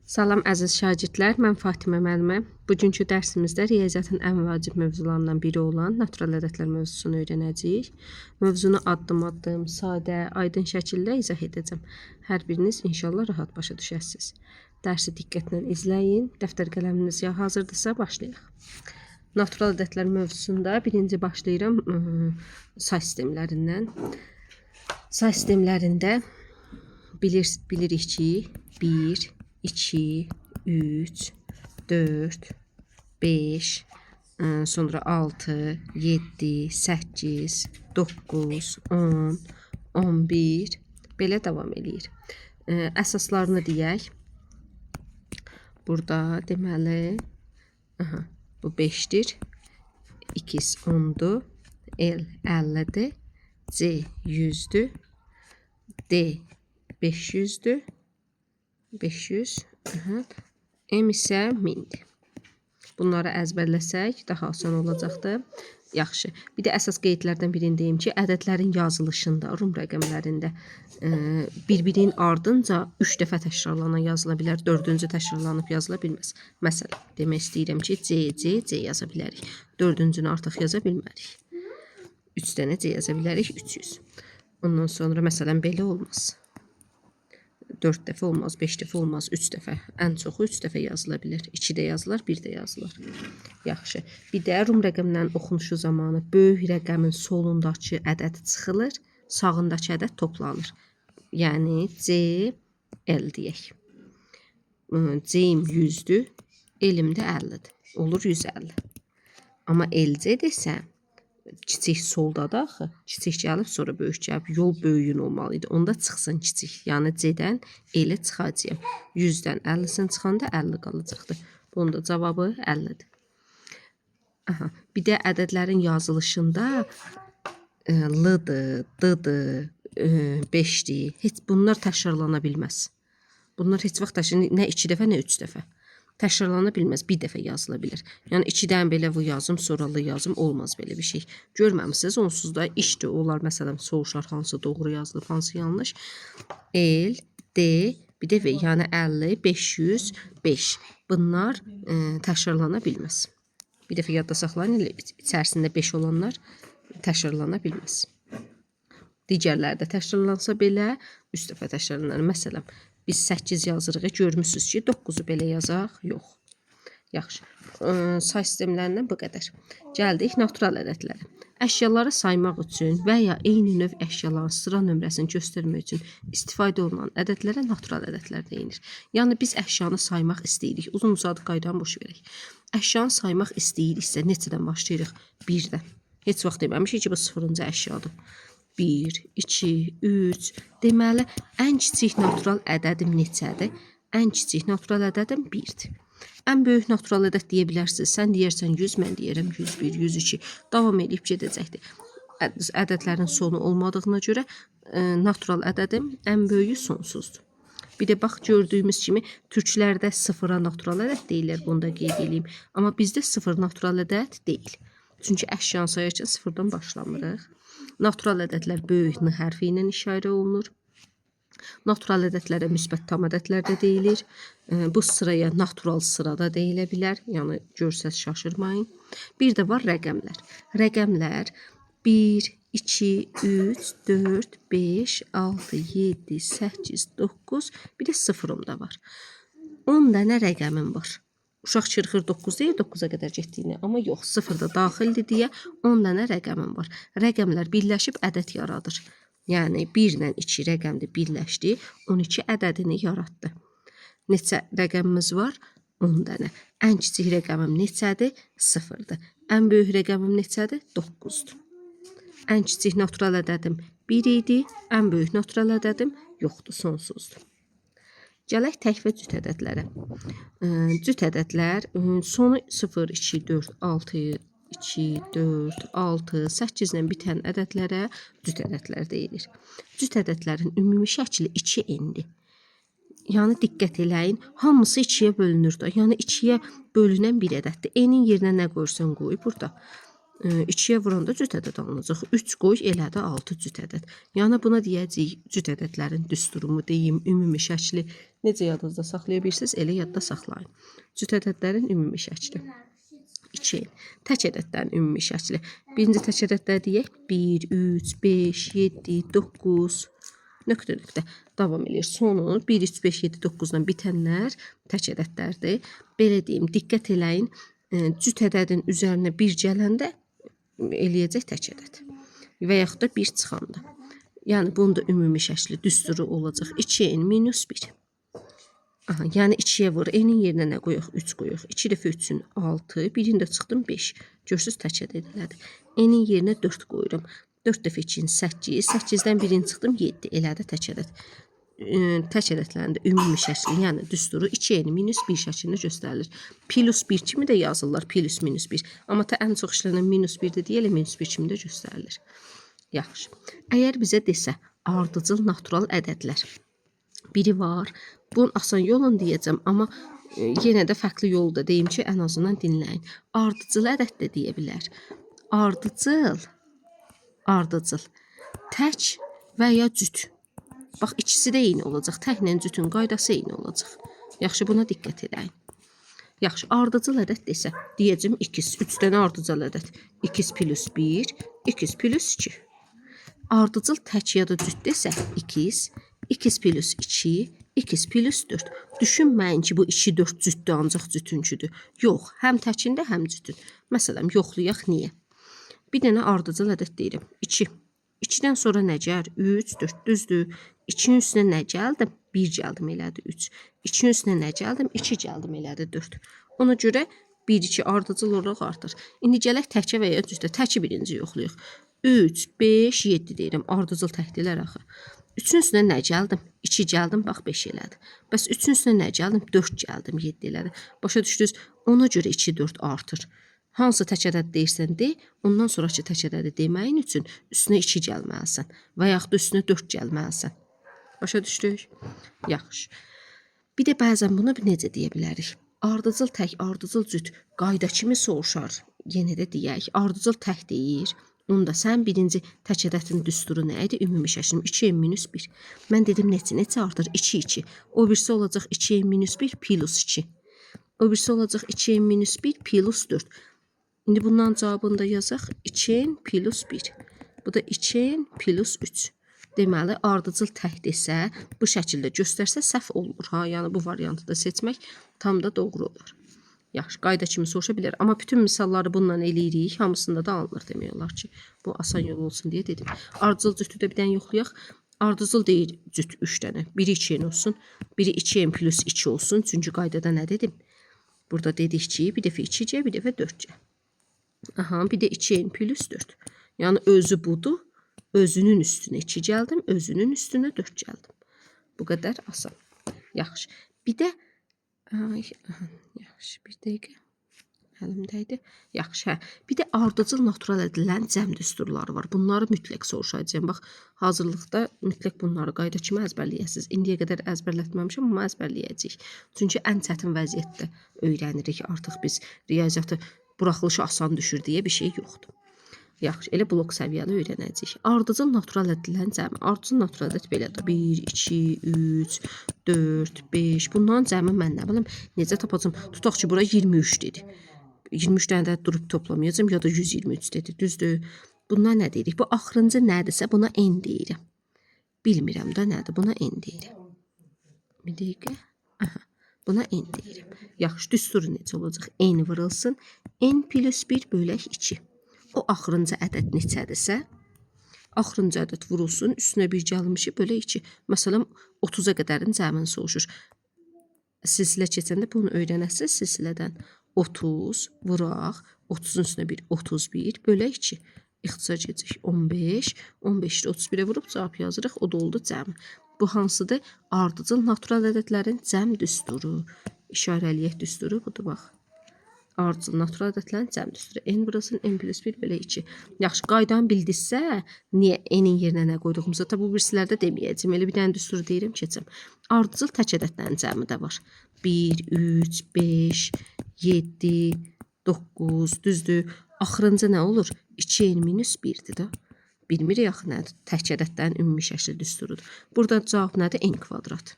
Salam əziz şagirdlər, mən Fatimə müəllimə. Bugünkü dərsimizdə riyaziyyatın ən vacib mövzularından biri olan natural ədədlər mövzusunu öyrənəcəyik. Mövzunu addım-addım, sadə, aydın şəkildə izah edəcəm. Hər biriniz inşallah rahat başa düşəsiniz. Dərsi diqqətlə izləyin. Dəftər qələminiz ya hazırdırsa başlayaq. Natural ədədlər mövzusunda birinci başlayıram say sistemlərindən. Say sistemlərində bilirik ki, 1, 2, 3, 4, 5, sonra 6, 7, 8, 9, 10, 11 belə davam eləyir. Əsaslarını deyək. Burada deməli, aha, bu 5-dir. X 10-dur. L 50-dir. C 100-dür. D 500-dür. 500. Aha. M isə 1000-dir. Bunları əzbərləsək daha asan olacaqdır. Yaxşı. Bir də əsas qeydlərdən birini deyim ki, ədədlərin yazılışında, rum rəqəmlərində bir-birinin ardınca 3 dəfə təkrarlanan yazıla bilər, dördüncü təkrarlanıb yazıla bilməz. Məsələn, demək istəyirəm ki, C, C, C yaza bilərik. Dördüncünü artıq yaza bilmərik. 3 dənə C yaza bilərik, 300. Ondan sonra məsələn belə olmaz. 4 dəfə olmaz, 5 dəfə olmaz, 3 dəfə. Ən çoxu 3 dəfə yazıla bilər. 2 də yazılar, 1 də yazılar. Yaxşı. Bir də rum rəqəmlərinin oxunuşu zamanı böyük rəqəmin solundakı ədəd çıxılır, sağındakı ədəd toplanır. Yəni C, L deyək. C-im 100-dür, L-im də 50-dir. Olur 150. Amma LC desəm, kiçik soldadır axı. Kiçik gəlib, sonra böyük gəlib. Yol böyüyün olmalı idi. Onda çıxsın kiçik. Yəni C-dən L-i çıxacağam. 100-dən 50-sini çıxanda 50 qalacaqdır. Bunun da cavabı 50-dir. Aha. Bir də ədədlərin yazılışında L-dır, D-dır, 5-dir. Heç bunlar təkrarlana bilməz. Bunlar heç vaxt nə 2 dəfə, nə 3 dəfə. Təkrarlana bilməz, bir dəfə yazıla bilər. Yəni 2-dən belə V yazım, sonra L yazım, olmaz belə bir şey. Görməmisiniz, onsuz da işdir. Onlar məsələn soruşar hansı doğru yazılıb, hansı yanlış. L, D, bir də V, yəni 50, 505. Bunlar təkrarlana bilməz. Bir dəfə yadda saxlayın, elə içərisində 5 olanlar təkrarlana bilməz. Digərləri də təkrarlansa belə 3 dəfə təkrarlanar. Məsələn, biz 8 yazırıq, görmüsünüz ki, 9-u belə yazaq, yox. Yaxşı. Say sistemlərindən bu qədər. Gəldik natural ədədlərə. Əşyaları saymaq üçün və ya eyni növ əşyaların sıra nömrəsini göstərmək üçün istifadə olunan ədədlərə natural ədədlər deyilir. Yəni biz əşyanı saymaq istəyirik. Uzun-uzadı qaydanı boş verək. Əşyanı saymaq istəyiriksə neçədən başlayırıq? 1-dən. Heç vaxt deməmişik ki, bu sıfırıncı əşyadır. 1, 2, 3. Deməli, ən kiçik natural ədədim neçədir? Ən kiçik natural ədədim 1-dir. Ən böyük natural ədəd deyə bilərsiniz. Sən deyərsən 100, mən deyərəm 101, 102. Davam edib gedəcəkdir. Ədədlərin sonu olmadığına görə natural ədədim ən böyüyü sonsuzdur. Bir də bax gördüyümüz kimi türklərdə sıfıra natural ədəd deyirlər, bunu da qeyd eləyim. Amma bizdə sıfır natural ədəd deyil. Çünki əşyanı sayarkən sıfırdan başlamırıq. Natural ədədlər böyük N hərfi ilə işarə olunur. Natural ədədlərə müsbət tam ədədlər də deyilir. Bu sıraya natural sırada deyilə bilər. Yəni görsəz şaşırmayın. Bir də var rəqəmlər. Rəqəmlər 1, 2, 3, 4, 5, 6, 7, 8, 9, bir də sıfırım da var. 10 dənə rəqəmim var. Uşaq çırxır 9 deyir, 9-a qədər getdiyini. Amma yox, 0 da daxildir deyə 10 dənə rəqəmim var. Rəqəmlər birləşib ədəd yaradır. Yəni 1 ilə 2 rəqəmdir birləşdi, 12 ədədini yaratdı. Neçə rəqəmimiz var? 10 dənə. Ən kiçik rəqəmim neçədir? 0-dır. Ən böyük rəqəmim neçədir? 9-dur. Ən kiçik natural ədədim 1 idi, ən böyük natural ədədim yoxdur, sonsuzdur. Gələk tək və cüt ədədlərə. Cüt ədədlər sonu 0, 2, 4, 6, 2, 4, 6, 8 ilə bitən ədədlərə cüt ədədlər deyilir. Cüt ədədlərin ümumi şəkli 2n-dir. Yəni diqqət eləyin, hamısı 2-yə bölünür də. Yəni 2-yə bölünən bir ədəddir. N-in yerinə nə qoyursan qoy burada. 2-yə vuranda cüt ədəd alınacaq. 3 qoy, elədi 6 cüt ədəd. Yəni buna deyəcəyik cüt ədədlərin düsturumu deyim, ümumi şəkli. Necə yadınızda saxlaya bilirsiniz, elə yadda saxlayın. Cüt ədədlərin ümumi şəkli. 2. Tək ədədlərin ümumi şəkli. Birinci tək ədədlər deyək. 1, 3, 5, 7, 9, nöqtə nöqtə davam eləyir. Sonu 1, 3, 5, 7, 9-dan bitənlər tək ədədlərdir. Belə deyim, diqqət eləyin. Cüt ədədin üzərinə 1 gələndə eləyəcək tək ədəd. Və yaxud da 1 çıxanda. Yəni bunun da ümumi şəkli düsturu olacaq. 2n minus 1. Aha, yəni 2-yə vur. N-in yerinə nə qoyaq? 3 qoyaq. 2 dəfə 3-ün 6, birini də çıxdım 5. Görürsüz tək ədəd elədi. N-in yerinə 4 qoyuram. 4 dəfə 2-nin 8, 8-dən birini çıxdım 7. Elədi tək ədəd. Tək ədədlərin də ümumi şəkli, yəni düsturu 2n minus 1 şəklində göstərilir. Plus 1 kimi də yazırlar, plus minus 1. Amma ta ən çox işlənən minus 1-dir deyə elə minus 1 kimi də göstərilir. Yaxşı. Əgər bizə desə ardıcıl natural ədədlər biri var. Bunun asan yolunu deyəcəm, amma yenə də fərqli yolu da deyim ki, ən azından dinləyin. Ardıcıl ədəd də deyə bilər. Ardıcıl, ardıcıl, tək və ya cüt. Bax, ikisi də eyni olacaq. Təklə cütün qaydası eyni olacaq. Yaxşı, buna diqqət eləyin. Yaxşı, ardıcıl ədəd desə, deyəcəm 2, 3 dənə ardıcıl ədəd. 2 plus 1, 2 plus 2. Ardıcıl tək ya da cüt desə, 2, 2 plus 2, 2 plus 4. Düşünməyin ki, bu 2, 4 cütdür, ancaq cütünküdür. Yox, həm təkində, həm cütün. Məsələn, yoxlayaq niyə? Bir dənə ardıcıl ədəd deyirəm. 2. 2-dən sonra nə gəlir? 3, 4, düzdür. 2-nin üstünə nə gəldim? 1 gəldim, elədi 3. 2-nin üstünə nə gəldim? 2 gəldim, elədi 4. Ona görə 1, 2 ardıcıl olaraq artır. İndi gələk təkə və ya cütə. Təki birinci yoxlayaq. 3, 5, 7 deyirəm. Ardıcıl təkdilər axı. 3-ün üstünə nə gəldim? 2 gəldim, bax 5 elədi. Bəs 3-ün üstünə nə gəldim? 4 gəldim, 7 elədi. Başa düşdünüz? Ona görə 2, 4 artır. Hansı tək ədəd deyirsən de, ondan sonrakı tək ədədi deməyin üçün üstünə 2 gəlməlisən və yaxud da üstünə 4 gəlməlisən. Başa düşdük? Yaxşı. Bir də bəzən bunu necə deyə bilərik? Ardıcıl tək, ardıcıl cüt qayda kimi soruşar. Yenə də deyək, ardıcıl tək deyir. Onda sən birinci tək ədədin düsturu nə idi? Ümumi şəklim 2n minus 1. Mən dedim neçə neçə artır? 2, 2. O birisi olacaq 2n minus 1 plus 2. O birisi olacaq 2n minus 1 plus 4. İndi bundan cavabını da yazaq. 2n plus 1. Bu da 2n plus 3. Deməli, ardıcıl tək desə, bu şəkildə göstərsə səhv olmur. Ha, yəni bu variantı da seçmək tam da doğru olar. Yaxşı, qayda kimi soruşa bilər. Amma bütün misalları bununla eləyirik. Hamısında da alınır demək olar ki, bu asan yol olsun deyə dedim. Ardıcıl cütü də bir dənə yoxlayaq. Ardıcıl deyir cüt 3 dənə. Biri 2n olsun, biri 2n plus 2 olsun. Çünki qaydada nə dedim? Burada dedik ki, bir dəfə 2c, bir dəfə 4c. Aha, bir də 2n plus 4. Yəni özü budur. Özünün üstünə 2 gəldim, özünün üstünə 4 gəldim. Bu qədər asan. Yaxşı. Bir də ay, aha, yaxşı, bir dəqiqə. Əlimdəydi. Yaxşı, hə. Bir də ardıcıl natural ədədlərin cəm düsturları var. Bunları mütləq soruşacağam. Bax, hazırlıqda mütləq bunları qayda kimi əzbərləyəsiniz. İndiyə qədər əzbərlətməmişəm, amma əzbərləyəcəyik. Çünki ən çətin vəziyyətdə öyrənirik artıq biz riyaziyyatı buraxılışı asan düşür deyə bir şey yoxdur. Yaxşı, elə blok səviyyəli öyrənəcəyik. Ardıcıl natural ədədlərin cəmi. Ardıcıl natural ədəd belədir. 1, 2, 3, 4, 5. Bunların cəmi mən nə bilim, necə tapacam? Tutaq ki, bura 23 dedi. 23 dənə də durub toplamayacağam ya da 123 dedi. Düzdür? Bunlar nə deyirik? Bu axırıncı nədirsə buna n deyirəm. Bilmirəm də nədir. Buna n deyirəm. Bir dəqiqə. Aha. Buna n deyirəm. Yaxşı, düsturu necə olacaq? N vurulsun. N plus 1 bölək 2. O axırıncı ədəd neçədirsə, axırıncı ədəd vurulsun, üstünə bir gəlmişi bölək 2. Məsələn, 30-a qədərin cəmini soruşur. Silsilə keçəndə bunu öyrənəsiniz silsilədən. 30 vuraq, 30-un üstünə 1, 31 bölək 2. İxtisar gedəcək 15, 15-i 31-ə vurub cavab yazırıq, o da oldu cəmi. Bu hansıdır? Ardıcıl natural ədədlərin cəm düsturu. İşarəliyək düsturu budur bax. Ardıcıl natural ədədlərin cəm düsturu. N vurulsun, N plus 1 bölək 2. Yaxşı, qaydanı bildinizsə, niyə N-in yerinə nə qoyduğumuzu, ta bu birisilərdə deməyəcəm. Elə bir dənə düsturu deyirəm, keçəm. Ardıcıl tək ədədlərin cəmi də var. 1, 3, 5, 7, 9, düzdür. Axırıncı nə olur? 2n minus 1-dir də. Bilmirik axı nədir? Tək ədədlərin ümumi şəkli düsturudur. Burada cavab nədir? N kvadrat.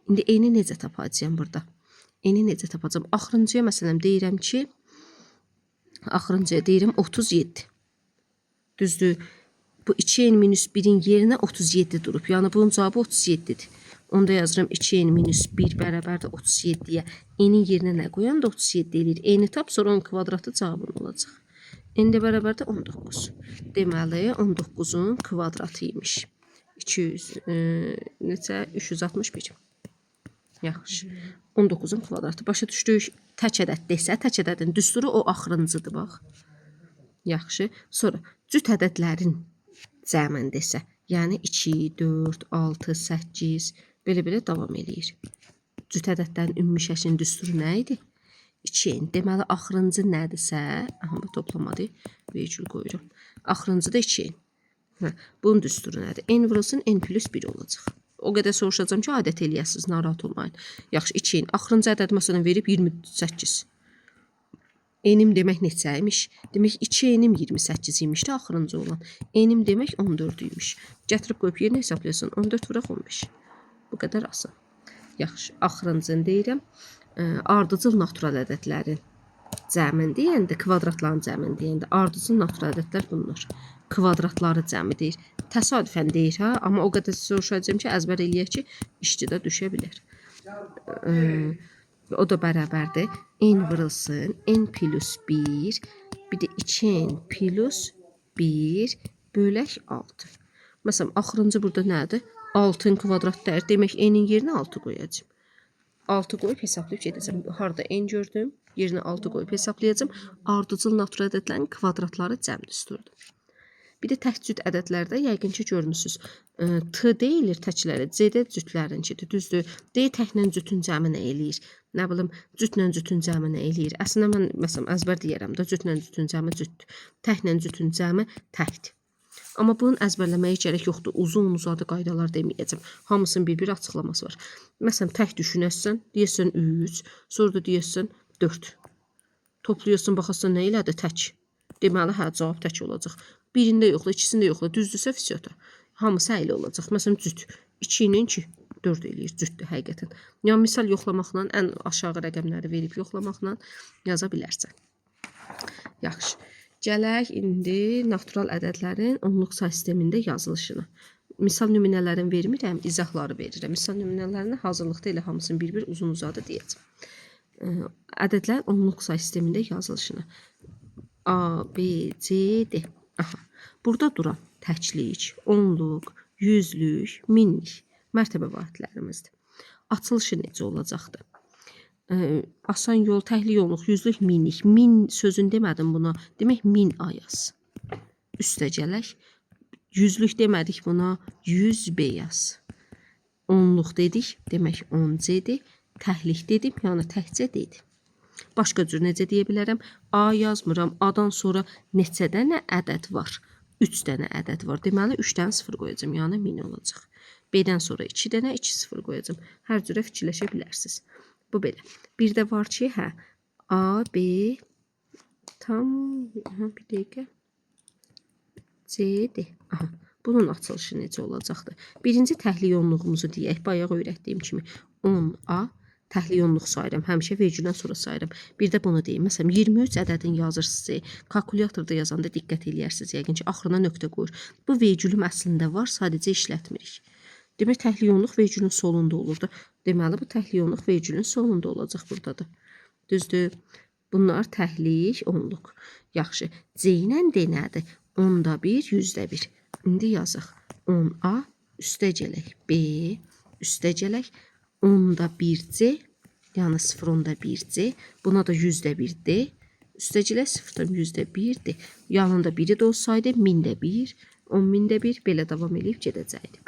İndi n-i necə tapacağam burada? N-i necə tapacağam? Axırıncıya məsələn deyirəm ki, axırıncıya deyirəm 37. Düzdür? Bu 2n minus 1-in yerinə 37 durub. Yəni bunun cavabı 37-dir. Onda yazıram 2n minus 1 bərabərdir 37-yə. N-in yerinə nə qoyanda 37 eləyir. N-i tap, sonra 10 kvadratı cavabın olacaq. N də bərabərdir 19. Deməli 19-un kvadratı imiş. 200 neçə? 361. Yaxşı. 19-un kvadratı. Başa düşdük. Tək ədəd desə, tək ədədin düsturu o axırıncıdır bax. Yaxşı. Sonra cüt ədədlərin cəmini desə, yəni 2, 4, 6, 8 belə-belə davam eləyir. Cüt ədədlərin ümumi şəklinin düsturu nə idi? 2n. Deməli axırıncı nədirsə, aha bu toplamadır, vergül qoyuram. Axırıncı da 2n. Hə, bunun düsturu nədir? N vurulsun n plus 1 olacaq. O qədər soruşacağam ki, adət eləyəsiniz, narahat olmayın. Yaxşı, 2n. Axırıncı ədəd məsələn verib 28. Enim demək neçə imiş? Demək 2 enim 28 imiş də axırıncı olan. Enim demək 14 imiş. Gətirib qoyub yerinə hesablayasan 14 vuraq 15. Bu qədər asan. Yaxşı, axırıncını deyirəm. Ardıcıl natural ədədlərin cəmini deyəndə, kvadratların cəmini deyəndə ardıcıl natural ədədlər bunlar. Kvadratları cəmi deyir. Təsadüfən deyir ha, amma o qədər soruşacağam ki, əzbər eləyək ki, işçidə düşə bilər. O da bərabərdir. N vurulsun n plus 1, bir də 2n plus 1 bölək 6. Məsələn, axırıncı burada nədir? 6-ın kvadrat dəyər. Demək, n-in yerinə 6 qoyacağam. 6 qoyub hesablayıb gedəcəm. Harda n gördüm, yerinə 6 qoyub hesablayacağam. Ardıcıl natural ədədlərin kvadratları cəm düsturudur. Bir də tək cüt ədədlərdə yəqin ki görmüsünüz. T deyilir təklərə, C də cütlərinkidir. Düzdür? D təklə cütün cəmi nə eləyir? Nə bilim, cütlə cütün cəmi nə eləyir? Əslində mən məsələn əzbər deyərəm də cütlə cütün cəmi cütdür. Təklə cütün cəmi təkdir. Amma bunun əzbərləməyə gərək yoxdur. Uzun uzadı qaydalar deməyəcəm. Hamısının bir-bir açıqlaması var. Məsələn, tək düşünəsən, deyəsən 3, sonra da deyəsən 4. Toplayırsan, baxasan nə elədi? Tək. Deməli, hə, cavab tək olacaq. Birində yoxla, ikisində yoxla, düzdürsə fisyota. Hamısı əyli olacaq. Məsələn, cüt. 2 ilə 2 4 eləyir, cütdür həqiqətən. Yəni misal yoxlamaqla ən aşağı rəqəmləri verib yoxlamaqla yaza bilərsən. Yaxşı. Gələk indi natural ədədlərin onluq say sistemində yazılışına. Misal nümunələrini vermirəm, izahları verirəm. Misal nümunələrini hazırlıqda elə hamısını bir-bir uzun-uzadı deyəcəm. Ədədlərin onluq say sistemində yazılışına. A, B, C, D. Aha. Burada duran təklik, onluq, yüzlük, minlik mərtəbə vahidlərimizdir. Açılışı necə olacaqdır? Asan yol, təklik, onluq, yüzlük, minlik. Min sözünü demədim buna. Demək 1000 A yaz. Üstə gələk. Yüzlük demədik buna. 100 B yaz. Onluq dedik. Demək 10 C-dir. Təklik dedim, yəni təkcə D-dir. Başqa cür necə deyə bilərəm? A yazmıram. A-dan sonra neçə dənə ədəd var? 3 dənə ədəd var. Deməli 3 dənə 0 qoyacağam, yəni 1000 olacaq. B-dən sonra 2 dənə 2 0 qoyacağam. Hər cürə fikirləşə bilərsiniz. Bu belə. Bir də var ki, hə, A, B tam, aha, bir dəqiqə. C, D. Aha. Bunun açılışı necə olacaqdır? Birinci təklik onluğumuzu deyək. Bayaq öyrətdiyim kimi 10A təklik onluq sayıram. Həmişə vergüldən sonra sayıram. Bir də bunu deyim. Məsələn, 23 ədədini yazırsınız. Kalkulyatorda yazanda diqqət eləyərsiniz. Yəqin ki, axırına nöqtə qoyur. Bu vergülüm əslində var, sadəcə işlətmirik. Demək, təklik onluq vergülün solunda olurdu. Deməli, bu təklik onluq vergülün solunda olacaq burada da. Düzdür? Bunlar təklik, onluq. Yaxşı. C ilə D nədir? 10-da 1, 100-də 1. İndi yazaq. 10A üstə gələk B, üstə gələk 10-da 1C, yəni 0,1 C. Buna da 100-də 1 D. Üstə gələk 0,1 D. Yanında biri də olsaydı 1000-də 1, 10.000-də 1 belə davam eləyib gedəcəkdi.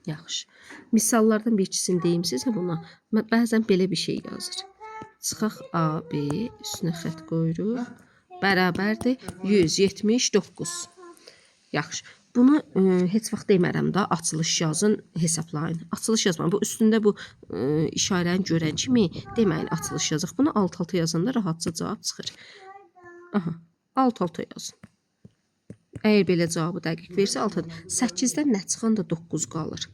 Yaxşı. Misallardan bir ikisini deyim sizə buna. Bəzən belə bir şey yazır. Çıxaq A, B, üstünə xətt qoyuruq. Bərabərdir 179. Yaxşı. Bunu heç vaxt demərəm də açılış yazın, hesablayın. Açılış yazmayın. Bu üstündə bu işarəni görən kimi deməyin açılış yazaq. Bunu alt-alta yazanda rahatca cavab çıxır. Aha. Alt-alta yazın. Əgər belə cavabı dəqiq versə, alt 8-dən nə çıxanda 9 qalır?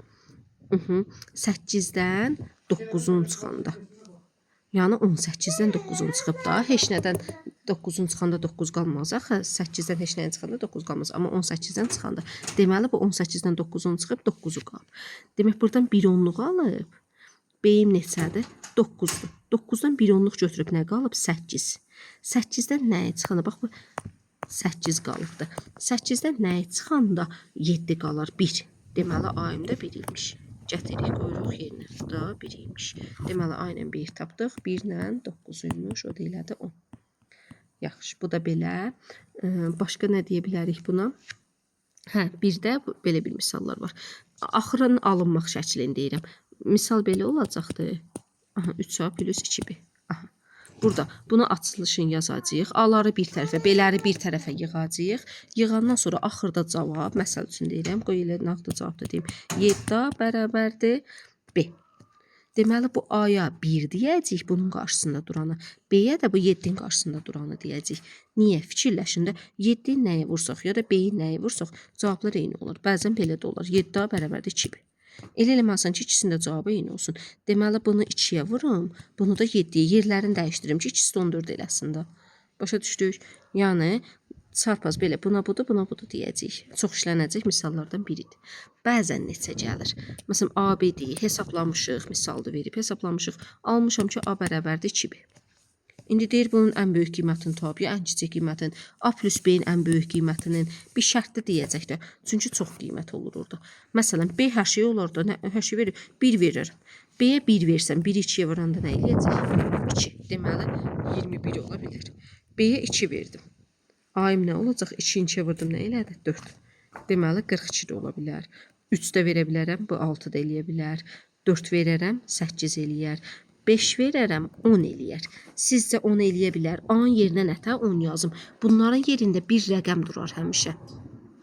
8-dən 9-un çıxanda. Yəni 18-dən 9-un çıxıb da, heç nədən 9-un çıxanda 9 qalmaz axı. 8-dən heç nəyin çıxanda 9 qalmaz. Amma 18-dən çıxanda. Deməli bu 18-dən 9-un çıxıb 9-u qalıb. Demək buradan 1 onluq alıb. B-im neçədir? 9-dur. 9-dan 1 onluq götürüb nə qalıb? 8. 8-dən nəyə çıxanda? Bax bu 8 qalıbdır. 8-dən nəyə çıxanda 7 qalar? 1. Deməli A-im də 1 imiş. Gətirik, qoyuruq yerinə. Bu da 1 imiş. Deməli A ilə 1 tapdıq. 1 ilə 9 imiş. O da elədi 10. Yaxşı, bu da belə. Başqa nə deyə bilərik buna? Hə, bir də belə bir misallar var. Axırın alınmaq şəklini deyirəm. Misal belə olacaqdı. Aha, 3A plus 2B. Aha. Burada bunu açılışın yazacağıq. A-ları bir tərəfə, B-ləri bir tərəfə yığacağıq. Yığandan sonra axırda cavab, məsəl üçün deyirəm, qoy elə nağdı cavab da deyim. 7A bərabərdir B. Deməli bu A-ya 1 deyəcəyik bunun qarşısında duranı. B-yə də bu 7-nin qarşısında duranı deyəcəyik. Niyə? Fikirləşin də 7-ni nəyə vursaq ya da B-yi nəyə vursaq cavablar eyni olur. Bəzən belə də olar. 7A bərabərdir 2B. Elə eləməlisən ki, ikisinin də cavabı eyni olsun. Deməli bunu 2-yə vurum, bunu da 7-yə. Yerlərini dəyişdirim ki, ikisi də 14 eləsin də. Başa düşdük? Yəni çarpaz belə buna budur, buna budur deyəcəyik. Çox işlənəcək misallardan biridir. Bəzən neçə gəlir? Məsələn, A, B deyi hesablamışıq, misalda verib hesablamışıq. Almışam ki, A bərabərdir 2B. İndi deyir bunun ən böyük qiymətini tap, ya ən kiçik qiymətini, A plus B-nin ən böyük qiymətinin bir şərtli deyəcək də. Çünki çox qiymət olur orada. Məsələn, B hər şey olar da, nə, hər şey verir. 1 verir. B-yə 1 versəm, 1-i 2-yə vuranda nə eləyəcək? 2. Deməli, 21 ola bilər. B-yə 2 verdim. A-im nə olacaq? 2-ni 2-yə vurdum, nə elədi? 4. Deməli, 42 də ola bilər. 3 də verə bilərəm, bu 6 da eləyə bilər. 4 verərəm, 8 eləyər. 5 verərəm, 10 eləyər. Sizcə 10 eləyə bilər? A-nın yerinə nətər 10 yazım? Bunların yerində bir rəqəm durar həmişə.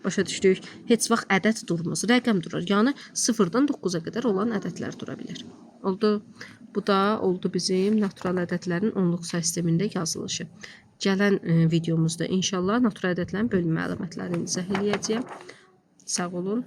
Başa düşdük? Heç vaxt ədəd durmaz, rəqəm durar. Yəni 0-dan 9-a qədər olan ədədlər dura bilər. Oldu. Bu da oldu bizim natural ədədlərin onluq sayı sistemində yazılışı. Gələn videomuzda inşallah natural ədədlərin bölünmə əlamətlərini izah eləyəcəyəm. Sağ olun.